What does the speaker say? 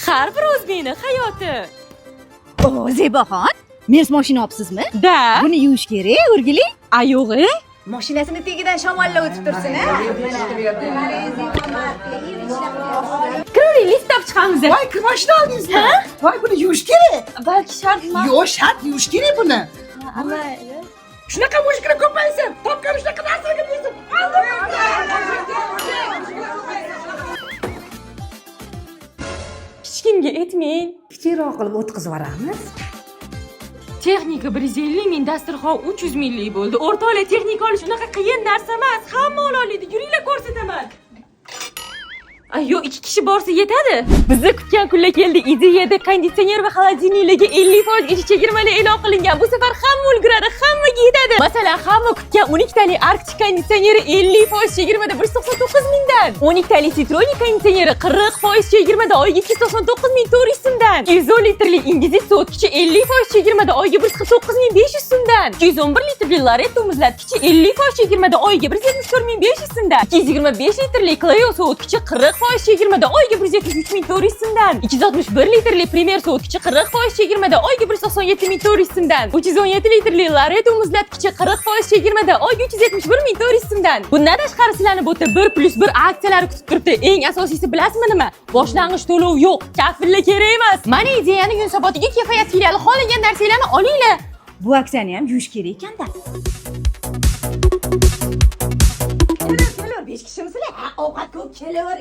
Har bir o'zbekni hayoti. O, Zeboxon, Mers mashina olibsizmi? Da. Buni yuvish kerak, o'rgili. A yo'g'i? Mashinasini tagidan shamollab o'tib tursin, a? Kiravering, lift olib chiqamiz. Voy, kir mashina oldingizmi? Voy, buni yuvish kerak. Balki shart emas. Yo'q, shart yuvish kerak buni. Shunaqa mushkula ko'paysin. Topgan shunaqa narsaga bersin. Hech kimga aytmang. Kichikroq qilib o'tkazib yuboramiz. Texnika 150 ming, dasturxon 300 minglik bo'ldi. O'rtoqlar, texnika olish unaqa qiyin narsa emas. Hamma ola oladi. Yuringlar, ko'rsataman. Ay, yo'q, ikki kishi borsa yetadi. Bizni kutgan kunlar keldi. Ideyada konditsioner va холодильникlarga 50% ichki chegirmalar e'lon qilingan. Bu safar hamma ulguradi, hammaga yetadi. Masalan, hamma kutgan 12 tali Arctic konditsioneri 50% chegirmada 199 mingdan. 12 tali Citronic konditsioneri 40% chegirmada oyiga 299 400 so'mdan. 210 litrli Ingizik sovutgichi 50% chegirmada oyiga 149 500 so'mdan. 211 litrli Loretto muzlatgichi 50% chegirmada oyiga 174 500 so'mdan. 225 litrli Cleo sovutgichi 40% chegirmada oyiga 173 400 so'mdan. 261 litrli Premier sovutgichi 40% chegirmada oyiga 197 400 so'mdan. 317 litrli Loretto muzlatgichi 40% chegirmada oyiga 371 400 so'mdan. Bundan tashqari sizlarni bu yerda 1+1 aksiyalari kutib turibdi. Eng asosiysi bilasizmi nima? Boshlang'ich to'lov yo'q, kafillik kerak emas. Mana ideyani Yunusobodagi Kifayat filiali, xohlagan narsanglarni olinglar. Bu aksiyani ham yuvish kerak ekanda. Kelaver, 5 kishimisizlar? Ha, ovqat ko'p kelaver.